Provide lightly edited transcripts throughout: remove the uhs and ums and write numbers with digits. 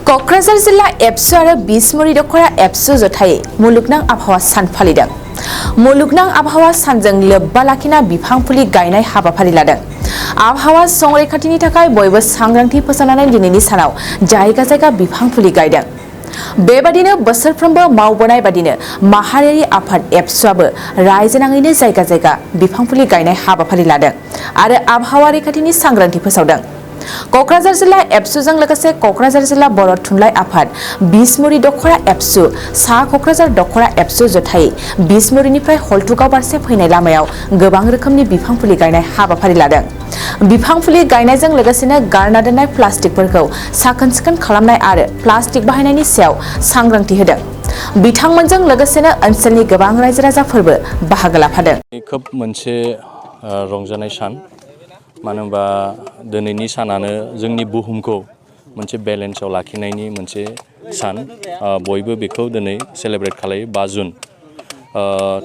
क'क्राझार जिल्ला एबसु आरो बिसमुरि दख'रा एबसु जथायै मुलुगनां आबहावा सान फालिदों। मुलुगनां आबहावा सानजों लोब्बा लाखिना बिफां फुलि गायनाय हाबाफारि लादों। आबहावा संरैखाथिनि थाखाय बयबो सांग्रांथि फोसावनानै दिनैनि सानाव जायगा जायगा बिफां फुलि गायदों। बेबादिनो बोसोरफ्रोमबो मावबोनाय बादिनो माहारियारि आफाद एबसुआबो रायजो नाङैनो जायगा जायगा बिफां फुलि गायनाय हाबाफारि लादों आरो आबहावा रैखाथिनि सांग्रांथि फोसावदों। क'क्राझार जिल्ला एबसुजों लोगोसे क'क्राझार जिल्ला बर' थुनलाइ आफाद बिसमुरि दख'रा एबसु सा क'क्राझार दख'रा एबसु जथायै बिसमुरिनिफ्राय हल्थुगाव फारसे फैनाय लामायाव गोबां रोखोमनि बिफां फुलि गायनाय हाबाफारि लादों। बिफां फुलि गायनायजों लोगोसेनो गारना दोननाय प्लास्टिकफोरखौ साखोन सिखोन खालामनाय आरो प्लास्टिक बाहायनायनि सायाव सांग्रांथि होदों। बिथांमोनजों लोगोसेनो ओनसोलनि गोबां रायजो राजाफोरबो बाहागो लाफादों। खोब मोनसे रंजानाय सान, मानो होनबा दिनैनि सानानो जोंनि बुहुमखौ मोनसे बेलेन्सआव लाखिनायनि मोनसे सान। बयबो बेखौ दिनै सेलेब्रेट खालायो 5 जुन।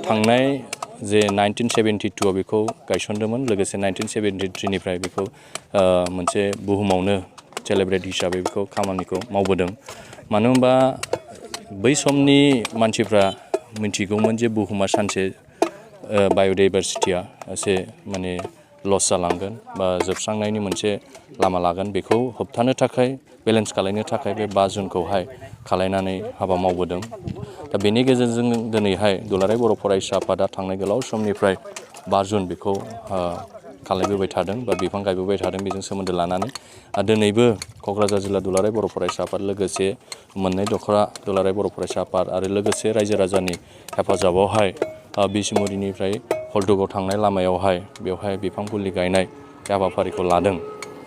थांनाय जे 1972आव बेखौ गायसनदोंमोन, लोगोसे 1973निफ्राय बेखौ मोनसे बुहुमावनो सेलेब्रेट हिसाबै बेखौ खामानिखौ मावबोदों। मानो होनबा बै समनि मानसिफ्रा मिथिगौमोन जे बुहुमा सानसे बाय'डाइभारसिटिया एसे माने लस जालांगोन बा जोबस्रांनायनि मोनसे लामा लागोन। बेखौ होबथानो थाखाय, बेलेन्स खालायनो थाखाय बे 5 जुनखौहाय खालायनानै हाबा मावबोदों। दा बेनि गेजेरजों दिनैहाय दुलाराय बर' फरायसा आफादा थांनाय गोलाव समनिफ्राय 5 जुन बेखौ खालायबोबाय थादों बा बिफां गायबोबाय थादों बेजों सोमोन्दो लानानै। दिनैबो क'क्राझार जिल्ला दुलाराय बर' फरायसा आफाद लोगोसे मोननै दख'रा दुलाराय बर' फरायसा आफाद आरो लोगोसे रायजो राजानि हेफाजाबावहाय बिसमुरिनिफ्राय हल्थुगाव थांनाय लामायावहाय बेवहाय बिफां फुलि गायनाय हाबाफारिखौ लादों।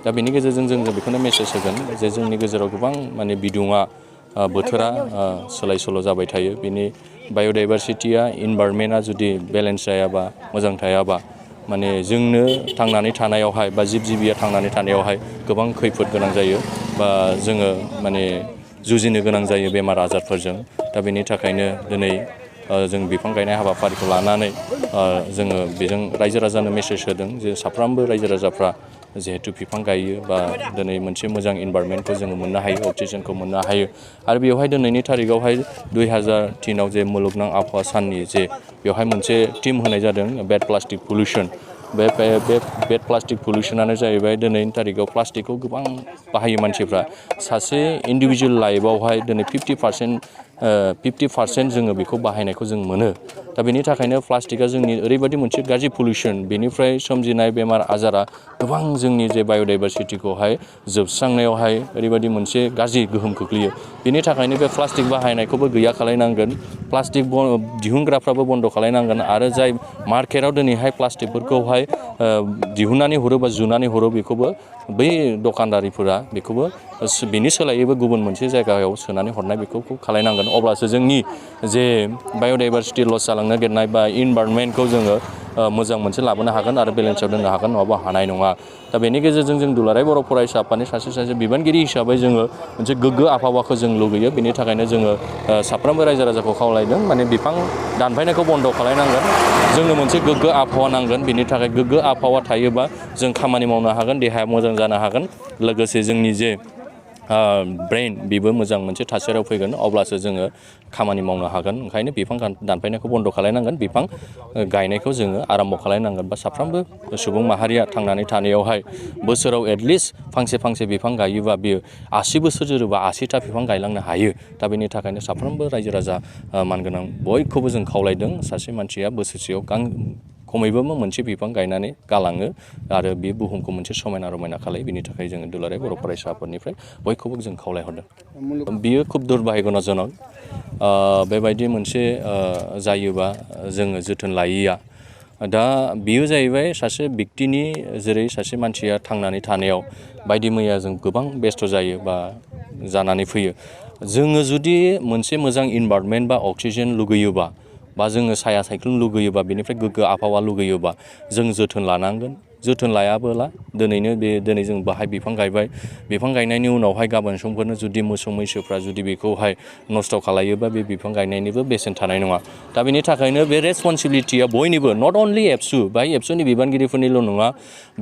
दा बेनि गेजेरजों जों बेखौनो मेसेज होगोन जे जोंनि गेजेराव गोबां माने बिदुङा, बोथोरा सोलाय सोल' जाबाय थायो। बेनि बाय'डाइभारसिटिया, इनभारनमेन्टआ जुदि बेलेन्स जायाबा, मोजां थायाबा, माने जोंनो थांनानै थानायावहाय बा जिब जिबिया थांनानै थानायावहाय गोबां खैफोद गोनां जायो बा जोङो माने जुजिनो गोनां जायो बेमार आजारफोरजों। दा बेनि थाखायनो दिनै जों बिफां गायनाय हाबाफारिखौ लानानै जोङो बेजों रायजो राजानो मेसेज होदों जे साफ्रोमबो रायजो राजाफ्रा जिहेथु बिफां गायो बा दिनै मोनसे मोजां इनभारनमेन्टखौ जोङो मोननो हायो, अक्सिजेनखौ मोननो हायो। आरो बेवहाय दिनैनि थारिखआवहाय 2003आव जे मुलुगनां आबहावा साननि जे बेवहाय मोनसे टीम होनाय जादों बेड प्लास्टिक पलिउसन। बे बेड प्लास्टिक पलिउसनानो जाहैबाय दिनैनि थारिखआव प्लास्टिकखौ गोबां बाहायो मानसिफ्रा। सासे इन्डिभिजुवेल लाइफआवहाय दिनै 50% जोङो बेखौ बाहायनायखौ जों मोनो। दा बेनि थाखायनो प्लास्टिकआ जोंनि ओरैबायदि मोनसे गाज्रि पलिउसन, बेनिफ्राय सोमजिनाय बेमार आजारा गोबां जोंनि जे बाय'डाइभारसिटिखौहाय जोबस्रांनायावहाय ओरैबायदि मोनसे गाज्रि गोहोम खोख्लैयो। बेनि थाखायनो बे प्लास्टिक बाहायनायखौबो गैया खालायनांगोन, प्लास्टिक दिहुनग्राफ्राबो बन्द' खालायनांगोन आरो जाय मार्केटआव दिनैहाय प्लास्टिकफोरखौहाय दिहुननानै हरो बा जुनानै हरो बेखौबो बै दखानदारिफोरा बेखौबो बेनि सोलायैबो गुबुन मोनसे जायगायाव सोनानै हरनाय बेखौ खालायनांगोन। अब्लासो जोंनि जे बाय'डाइभारसिटि लस जालांनो नागिरनाय बा इनभारनमेन्टखौ जोङो मोजां मोनसे लाबोनो हागोन आरो बेलेन्सआव दोननो हागोन, नङाबा हानाय नङा। दा बेनि गेजेरजों जों दुलाराय बर' फरायसा आफादनि सासे बिबानगिरि हिसाबै जोङो मोनसे गोग्गो आबहावाखौ जों लुगैयो। बेनि थाखायनो जोङो साफ्रोमबो रायजो राजाखौ खावलायदों, माने बिफां दानफायनायखौ बन्द' खालायनांगोन। जोंनो मोनसे गोग्गो आबहावा नांगोन। बेनि थाखाय गोग्गो आबहावा थायोबा जों खामानि मावनो हागोन, देहाया मोजां जानो हागोन, लोगोसे जोंनि जे ब्रेइन बेबो मोजां मोनसे थासारियाव फैगोन। अब्लासो जोङो खामानि मावनो हागोन। ओंखायनो बिफां दानफायनायखौ बन्द' खालायनांगोन, बिफां गायनायखौ जोङो आराम्भ' खालायनांगोन बा साफ्रोमबो सुबुं माहारिया थांनानै थानायावहाय बोसोराव एटलिस्ट फांसे बिफां गायोबा बियो 80 बोसोर जोरोबा 80टा बिफां गायलांनो हायो। दा बेनि थाखायनो साफ्रोमबो रायजो राजा मानगोनां बयखौबो जों खावलायदों, सासे मानसिया बोसोरसेयाव खमैबो मोनसे बिफां गायनानै गालाङो आरो बे बुहुमखौ मोनसे समायना रमायना खालायो। बेनि थाखाय जोङो दुलाराय बर' फरायसा आफादनिफ्राय बयखौबो जों खावलायहरदों। बियो खुब दुरभाग्यजनक। बेबायदि मोनसे जायोबा जोङो जोथोन लायैया। दा बेयो जाहैबाय सासे व्यक्तिनि, जेरै सासे मानसिया थांनानै थानायाव बायदि मैया जों गोबां बेस्थ' जायो बा जानानै फैयो। जोङो जुदि मोनसे मोजां इनभारनमेन्ट बा अक्सिजेन लुगैयोबा बा जोङो साया सायख्लुम लुगैयोबा, बेनिफ्राय गोग्गो आबहावा लुगैयोबा जों जोथोन लानांगोन, जोथोन लायाबोला दिनै जों बाहाय बिफां गायबाय बिफां गायनायनि उनावहाय गाबोन समफोरनो जुदि मोसौ मैसोफ्रा जुदि बेखौहाय नस्थ' खालायोबा बे बिफां गायनायनिबो बेसेन थानाय नङा दा बेनि थाखायनो बे रेसपन्सिबिलिटिया बयनिबो नट अनलि एबसु बाय एबसुनि बिबानगिरिफोरनिल' नङा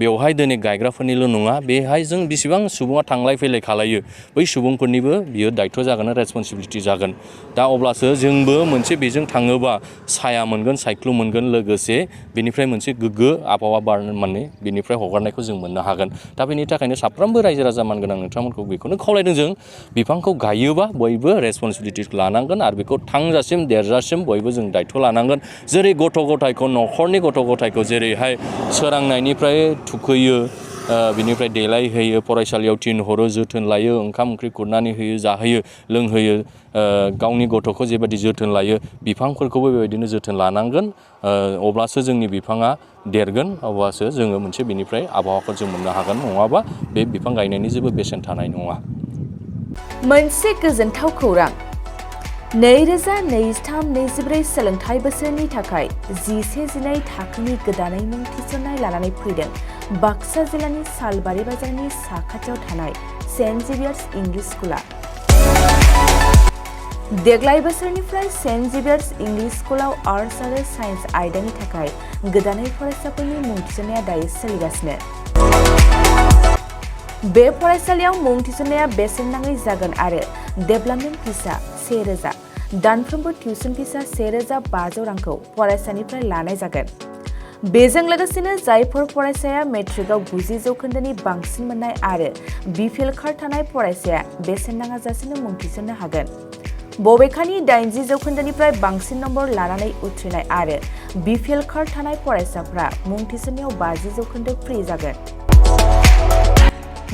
बेवहाय दिनै गायग्राफोरनिल' नङा बेहाय जों बेसेबां सुबुङा थांलाय फैलाय खालायो बै सुबुंफोरनिबो बियो दायथ' जागोन रेसपन्सिबिलिटि जागोन दा अब्लासो जोंबो मोनसे बेजों थाङोबा साया मोनगोन सायख्लुम मोनगोन लोगोसे बेनिफ्राय मोनसे गोग्गो आबहावा बार माने बेनिफ्राय हगारनायखौ जों मोननो हागोन दा बेनि थाखायनो साफ्रोमबो रायजो राजा मानगोनां नोंथांमोनखौ बेखौनो खावलायदों जों बिफांखौ गायोबा बयबो रेसपन्सिबिलिटिखौ लानांगोन आरो बेखौ थांजासिम देरजासिम बयबो जों दायथ' लानांगोन जेरै गथ' गथायखौ न'खरनि गथ' गथायखौ जेरैहाय सोरांनायनिफ्राय थुखैयो बिनिफ्राय देलायहोयो फरायसालियाव थिनहरो जोथोन लायो ओंखाम ओंख्रि खुरनानै होयो जाहोयो लोंहोयो गावनि गथ'खौ जेबायदि जोथोन लायो बिफांफोरखौबो बेबायदिनो जोथोन लानांगोन अब्लासो जोंनि बिफाङा देरगोन अब्लासो जोङो मोनसे बेनिफ्राय आबहावाखौ जों मोननो हागोन नङाबा बे बिफां गायनायनि जेबो बेसेन थानाय नङा मोनसे गोजोनथाव खौरां 2023-24 सोलोंथाइ बोसोरनि थाखाय 11-12 थाखोनि गोदानै मुं थिसननाय लानानै फैदों बाक्सा जिल्लानि सालबारि बाजारनि साखाथियाव थानाय सेन्ट जेभियार्स इंलिश स्कुला देग्लाय बोसोरनिफ्राय सेन्ट जेभियार्स इंलिश स्कुलाव आर्ट्स आरो साइन्स आयदानि थाखाय गोदानै फरायसाफोरनि मुं थिसननाया दायो सोलिगासिनो बे फरायसालियाव मुं थिसननाया बेसेन नाङै जागोन आरो डेभेलपमेन्ट फिसा 1000 दानफ्रोमबो टिउसन फिसा 1500 रांखौ फरायसानिफ्राय लानाय जागोन बेजों लोगोसेनो जायफोर फरायसाया मेट्रिकआव 90 जौखोन्दोनि बांसिन मोननाय आरो बिपिएल कार्ड थानाय फरायसाया बेसेन नाङाजासेनो मुं थिसननो हागोन बबेखानि 80 जौखोन्दोनिफ्राय बांसिन नम्बर लानानै उथ्रिनाय आरो बिपिएल कार्ड थानाय फरायसाफ्रा मुं थिसननायाव 50 जौखोन्दो फ्रि जागोन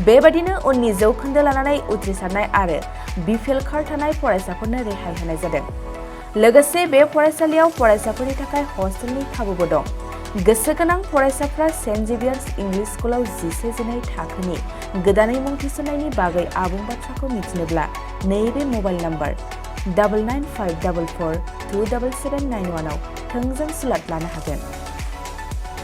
बेबादिनो उननि जौखोन्दो लानानै उथ्रिसारनाय आरो बिपिएल कार्ड थानाय फरायसाफोरनो रेहाय होनाय जादों लोगोसे बे फरायसालियाव फरायसाफोरनि थाखाय हस्टेलनि खाबुबो दं गोसो गोनां फरायसाफ्रा सेन्ट जेभियार्स इंलिश स्कुलाव 11-12 थाखोनि गोदानै मुं थिसननायनि बागै आबुं बाथ्राखौ मिथिनोब्ला नैबे मबाइल नम्बर 9954427791 आव थोंजों सुलाद लानो हागोन